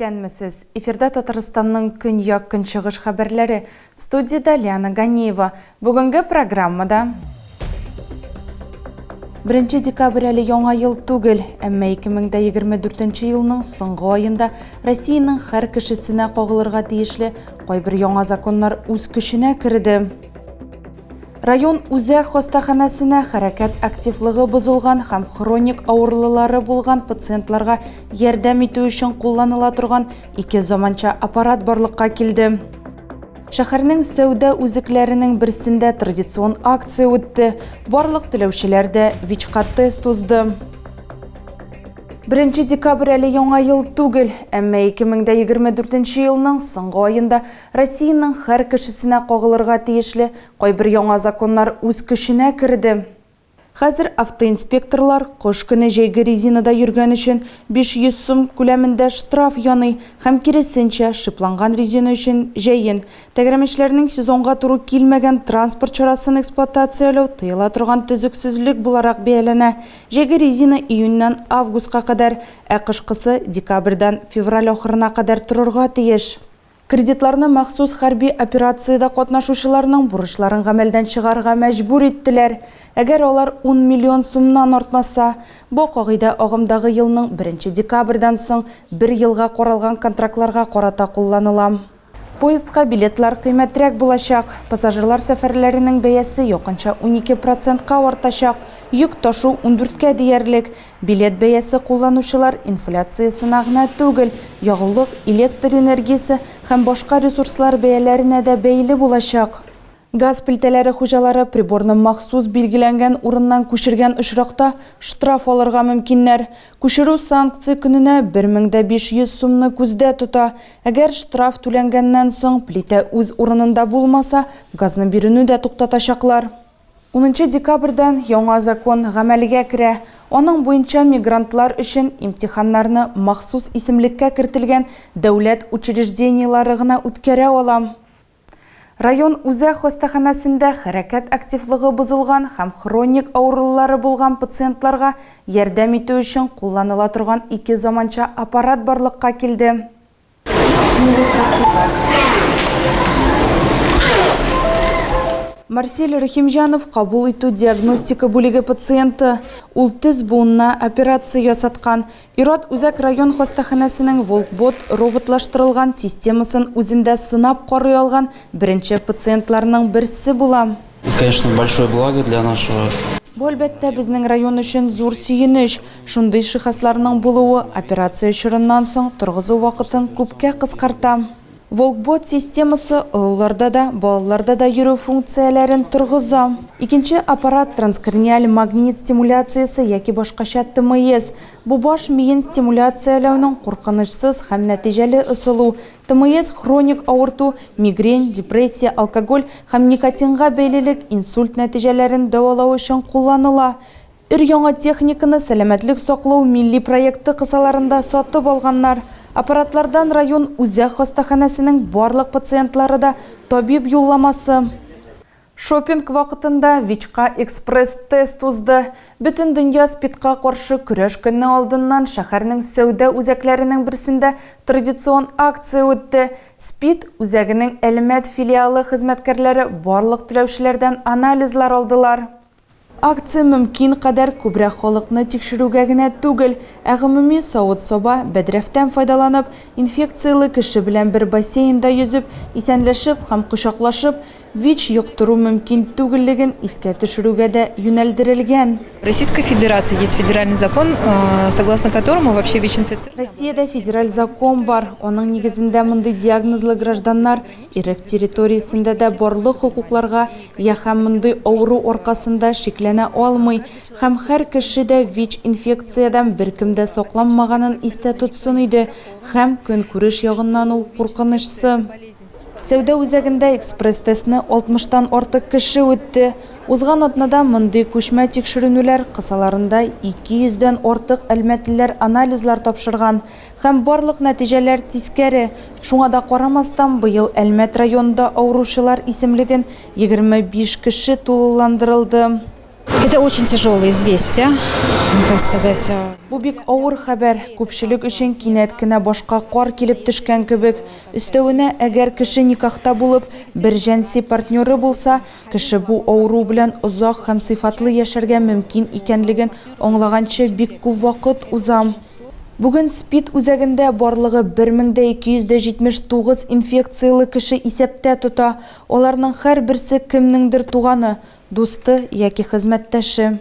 Исәнмесез! Эфирда Татарстанның көньяк-көнчыгыш хәбәрләре. Студиядә Лиана Ганиева. Бүгенге программада Беренче декабрь әле яңа ел түгел, әмма 2024 елның соңгы аенда Россиянең һәр кешесенә кагылырга тиешле кайбер яңа законнар үз көченә керде. Район үзәк хастаханәсенә хәрәкәт активлыгы бозылган һәм хроник авырлылары булган пациентларга ярдәм итү өчен кулланыла торган ике заманча аппарат барлыкка килде. Шәһәрнең сәүдә үзәкләренең берсендә традицион акция үтте. Барлык теләүчеләр дә ВИЧка тест узды. Беренче декабрь әле яңа ел түгел, әмма 2024 елның соңгы аенда Россиянең һәр кешесенә кагылырга тиешле кайбер яңа законнар үз көченә керде. Хәзер автоинспекторлар кыш көне җәйге резинада йөргән өчен 500 сум күләмендә штраф яный һәм киресенчә, шипланган резина өчен җәен. Тәгәрмәчләрнең сезонга туры килмәгән транспорт чарасын эксплуатацияләү тыела торган төзексезлек буларак бәяләнә. Җәйге резина июньнән августка кадәр, ә кышкысы декабрьдән февраль ахырына кадәр торырга тиеш. Кредитларны махсус хәрби операциядә катнашучыларның бурычларын гамәлдән чыгарырга мәҗбүр иттеләр, әгәр алар ун миллион сумнан артмаса. Бу кагыйдә агымдагы елның беренче декабрьдән соң бер елга каралган контрактларга карата кулланыла. Поездга билетлар кыйммәтрәк булачак. Пассажирлар сәфәрләренең бәясе якынча 12 процентка артачак, йөк ташу ундүрткә диярлек. Билет бәясе кулланучылар инфляциясенә генә түгел, ягулык, электр энергиясе һәм башка ресурслар бәяләренә дә бәйле булачак. Газ плитәләре хуҗалары приборны махсус билгеләнгән урыннан күчергән очракта штраф алырга мөмкиннәр. Күчерү санкция көненә 1500 сумны күздә тота. Әгәр штраф түләнгәннән соң плитә үз урынында булмаса, газны бирүне дә туктатачаклар. Унынчы декабрьдән яңа закон гамәлгә керә. Аның буенча мигрантлар өчен имтиханнарны махсус исемлеккә кертелгән дәүләт учреждениеләре гына үткәрә ала. Район үзәк хастаханәсендә хәрәкәт активлыгы бозылган һәм хроник авырулары булган пациентларга ярдәм итү өчен кулланыла торган ике заманча аппарат барлыкка килде. Марсель Рәхимҗанов кабул итү-диагностика бүлеге пациенты. Ул тез буынына операция ясаткан. Ир-ат үзәк район хастаханәсенең Волкбот роботлаштырылган системасын үзендә сынап карый алган беренче пациентларның берсе була. Это, конечно, большое благо для нашего. Бу, әлбәттә, безнең район өчен зур сөенеч. Шундый жиһазларның булуы операция чорыннан соң торгызу вакытын күпкә кыскарта. Волкбот системасы олыларда да, балаларда да йөрү функцияләрен торгыза. Икенче аппарат, транскорниаль магнит стимуляциясе яки башкача ТМС. Бу баш миен стимуляцияләүнең куркынычсыз һәм нәтиҗәле ысулы. ТМС хроник авырту, мигрень, депрессия, алкоголь һәм никотинга бәйлелек, инсульт нәтиҗәләрен дәвалау өчен кулланыла. Өр-яңа техниканы Сәламәтлек саклау милли проекты кысаларында сатып алганнар. Аппаратлардан район үзәк хастаханәсенең барлык пациентлары да табиб юлламасы. Шопинг вакытында ВИЧка экспресс-тест узды. Бөтендөнья СПИДка каршы көрәш көне алдыннан шәһәрнең сәүдә үзәкләренең берсендә традицион акция үтте. СПИД үзәгенең Әлмәт филиалы хезмәткәрләре барлык теләүчеләрдән анализлар алдылар. Акция мөмкин кадәр күбрәк халыкны тикшерүгә генә түгел, ә гомуми савыт-саба, бәдрәфтән файдаланып, инфекцияле кеше белән бер бассейнда йөзеп, исәнләшеп һәм кочаклашып, ВИЧ йоктыру мөмкин түгеллеген искә төшерүгә дә юнәлдерелгән. В Российской Федерации есть федеральный закон, согласно которому вообще ВИЧ-инфицированные. Россиядә федераль закон бар, аның нигезендә мондый диагнозлы гражданнар РФ территориясендә дә барлык хокукларга ия һәм мондый авыру аркасында шикләнә алмый. Һәм һәр кеше дә ВИЧ-инфекциядән беркем дә сакланмаганын истә тотсын иде. Һәм көнкүреш ягыннан ул куркынычсы. Сәүдә үзәгендә экспресс-тестны алтмыштан артык кеше үтте. Узган атнада мондый күчмә тикшеренүләр кысаларында 200 дән артык әлмәтлеләр анализлар тапшырган. Һәм барлык нәтиҗәләр тискәре. Шуңа да карамастан, быел Әлмәт районында авыручылар исемлеген 25 кеше тулыландырылды. Это очень тяжелое известие, как сказать. Бу бик авыр хәбәр, күпчелек өчен кинәт кенә башка кар килеп төшкән кебек. Өстәвенә, әгәр кеше никахта булып, бер җенси партнеры булса, кеше бу авыру белән озак һәм сыйфатлы яшәргә мөмкин икәнлеген аңлаганчы бик күп вакыт уза. Бүген СПИД үзәгендә барлыгы 1279 инфекцияле кеше исәптә тота, аларның һәрберсе кемнеңдер туганы, дусты яки хезмәттәше.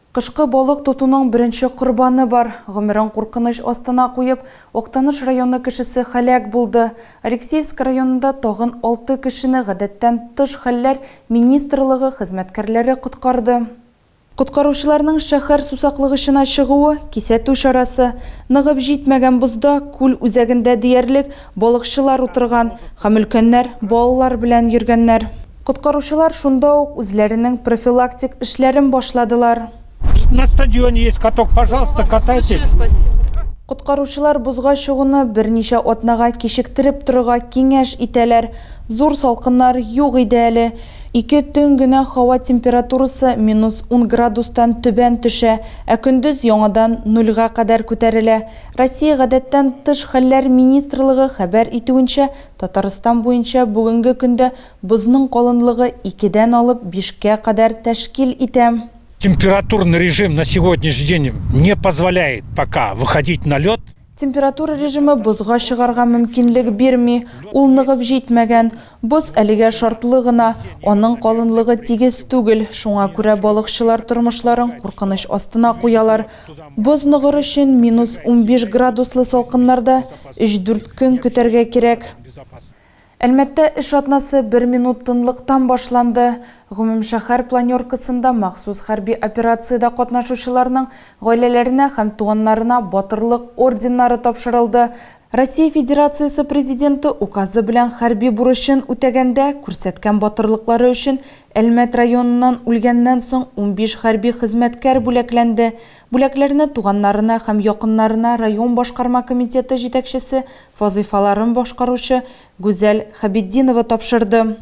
Кышкы балык тотуның беренче корбаны бар. Гомерен куркыныч астына куеп, Актаныш районы кешесе һәлак булды. Алексеевск районында тагын алты кешене гадәттән тыш хәлләр министрлыгы хезмәткәрләре коткарды. Коткаручыларның шәһәр сусаклагычына чыгуы, кисәтү чарасы. Ныгып җитмәгән бозда, күл үзәгендә диярлек, балыкчылар утырган һәм өлкәннәр балалар белән йөргәннәр. Коткаручылар шунда ук үзләренең профилактик эшләрен башладылар. На стадионе есть каток, пожалуйста, катайтесь. Коткаручылар бозга чыгуны берничә атнага кичектереп торырга киңәш итәләр. Зур салкыннар юк иде әле. Ике төн генә һава температурасы минус ун градустан түбән төшә, ә көндез яңадан нульга кадәр күтәрелә. Россия Гадәттән тыш хәлләр министрлыгы хәбәр итүенчә, Татарстан буенча бүгенге көндә бозның калынлыгы икедән алып бишкә кадәр тәшкил итә. Температурный режим на сегодняшний день не позволяет пока выходить на лед. Температура режимы бозга чыгарга мөмкинлек бирми, ул ныгып җитмәгән. Боз әлегә шартлы гына, аның калынлыгы тигез түгел, шуңа күрә балыкчылар тормышларын куркыныч астына куялар. Боз ныгыр өчен минус 15 градуслы салкыннарда өч-дүрт көн көтәргә кирәк. Әлмәттә эш атнасы бер минут тынлыктан башланды. Гомумшәһәр планеркасында махсус хәрби операциядә катнашучыларның гаиләләренә һәм туганнарына Батырлык орденнары тапшырылды. Россия Федерациясе Президенты Указы белән хәрби бурычын үтәгәндә күрсәткән батырлыклары өчен Әлмәт районыннан үлгәннән соң 15 хәрби хезмәткәр бүләкләнде. Бүләкләрне туганнарына һәм якыннарына район башкарма комитеты җитәкчесе вазыйфаларын башкаручы Гүзәл Хәбетдинова тапшырды.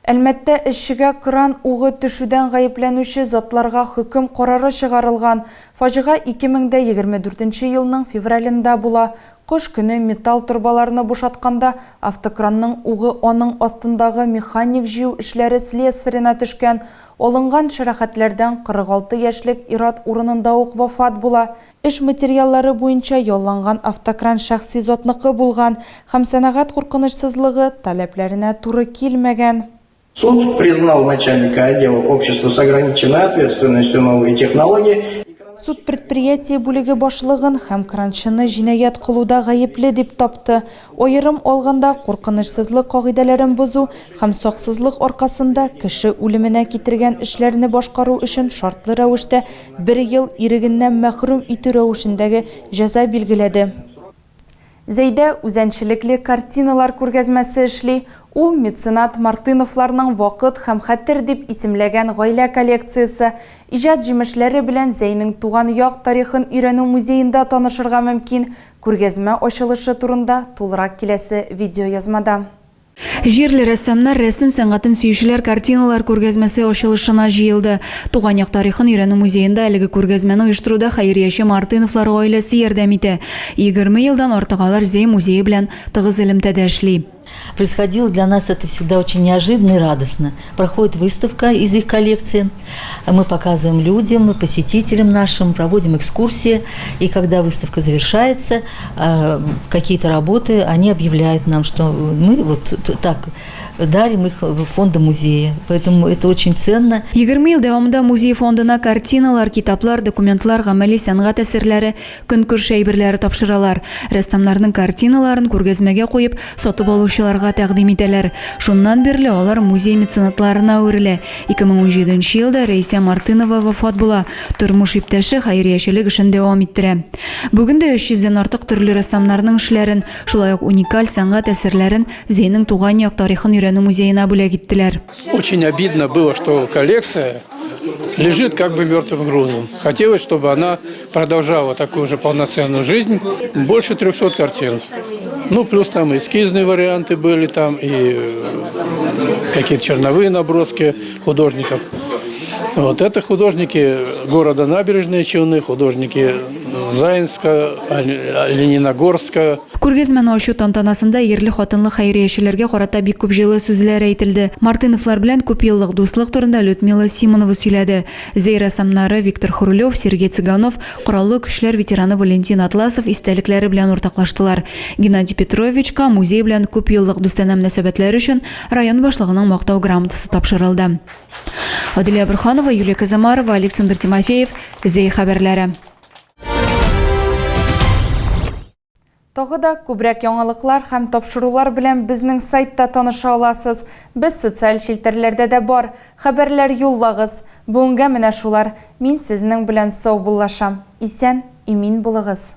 Әлмәттә эшчегә кран угы төшүдән гаепләнүче затларга хөкем карары чыгарылган. Фаҗига 2024 елның февралендә була. Кыш көне металл торбаларны бушатканда автокранның угы аның астындагы механик җыю эшләре слесарена төшкән. Алынган шәрәхәтләрдән 46 яшьлек ир-ат урынында ук вафат була. Эш материаллары буенча ялланган автокран шәхси затныкы булган һәм сәнәгать куркынычсызлыгы таләпләренә туры килмәгән. Суд признал начальника отдела общества с ограниченной ответственностью «Новые технологии». Суд предприятие бүлеге башлыгын һәм кранчыны җинаять кылуда гаепле дип тапты. Аерым алганда, куркынычсызлык кагыйдәләрен бозу һәм саксызлык аркасында кеше үлеменә китергән эшләрне башкару өчен шартлы рәвештә бер ел ирегеннән мәхрүм итү рәвешендәге җәза билгеләде. Зәйдә үзәнчелекле картиналар күргәзмәсе эшли. Ул меценат Мартыновларның Вакыт һәм хәтер дип исемләгән гаилә коллекциясе. Иҗат җимешләре белән Зәйнең туган як тарихын өйрәнү музеенда танышырга мөмкин. Күргәзмә ачылышы турында тулырак киләсе видеоязмада. Җирле рәссамнар, рәсем сәнгатен сөючеләр картиналар күргәзмәсе ачылышына җыелды. Туган як тарихын өйрәнү музеенда әлеге күргәзмәне оештыруда хәйрияче Мартыновлар гаиләсе ярдәм итә. 20 елдан артык алар Зәй музее белән тыгыз элемтәдә эшли. Происходило для нас это всегда очень неожиданно и радостно. Проходит выставка из их коллекции. Мы показываем людям, посетителям нашим, проводим экскурсии. И когда выставка завершается, какие-то работы они объявляют нам, что мы вот так дарим их в фонды музея. Поэтому это очень ценно. 20 ел дәвамында музей фондына картиналар, китаплар, документлар, гамәли сәнгать әсәрләре, көнкүреш әйберләре тапшыралар. Рәссамнарның картиналарын күргәзмәгә куеп, сатып алучыларга тәкъдим итәләр. Шуннан бирле алар музей меценатларына әверелә. 2017 елда Рәйсә Мартынова вафат була. Тормыш иптәше хәйриячелек эшен дәвам иттерә. Бүген дә 300 дән артык төрле рәссамнарның эшләрен, шулай ук уникаль сәнгать әсәрләрен Зәйнең туган як тарихын өйрәнү музеена бүләк иттеләр. Очень обидно было, что коллекция лежит как бы мертвым грузом. Хотелось, чтобы она продолжала такую же полноценную жизнь. Больше 300 картин. Ну, плюс там эскизные варианты были, там и какие-то черновые наброски художников. Вот это художники города Набережные Челны, художники Заинска, Лениногорска. Күргәзмәне ачу тантанасында ирле-хатынлы хәйриячеләргә карата бик күп җылы сүзләр әйтелде. Мартыновлар белән күпьеллык дуслык турында Людмила Симонова сөйләде. Зәй рәссамнары Виктор Хрулев, Сергей Цыганов, Кораллы Көчләр ветераны Валентин Атласов истәлекләре белән уртаклаштылар. Геннадий Петровичка музей белән күпьеллык дустанә мөнәсәбәтләр өчен район башлыгының Мактау грамотасы тапшырылды. Адилә Борһанова, Юлия Казамарова, Александр Тимофеев, Зәй хәбәрләре. Тагы да күбрәк яңалыклар һәм тапшырулар белән безнең сайтта таныша аласыз. Без социаль челтәрләрдә дә бар. Хәбәрләр юллагыз. Бүгенгә менә шулар. Мин сезнең белән саубуллашам. Исән, имин булыгыз.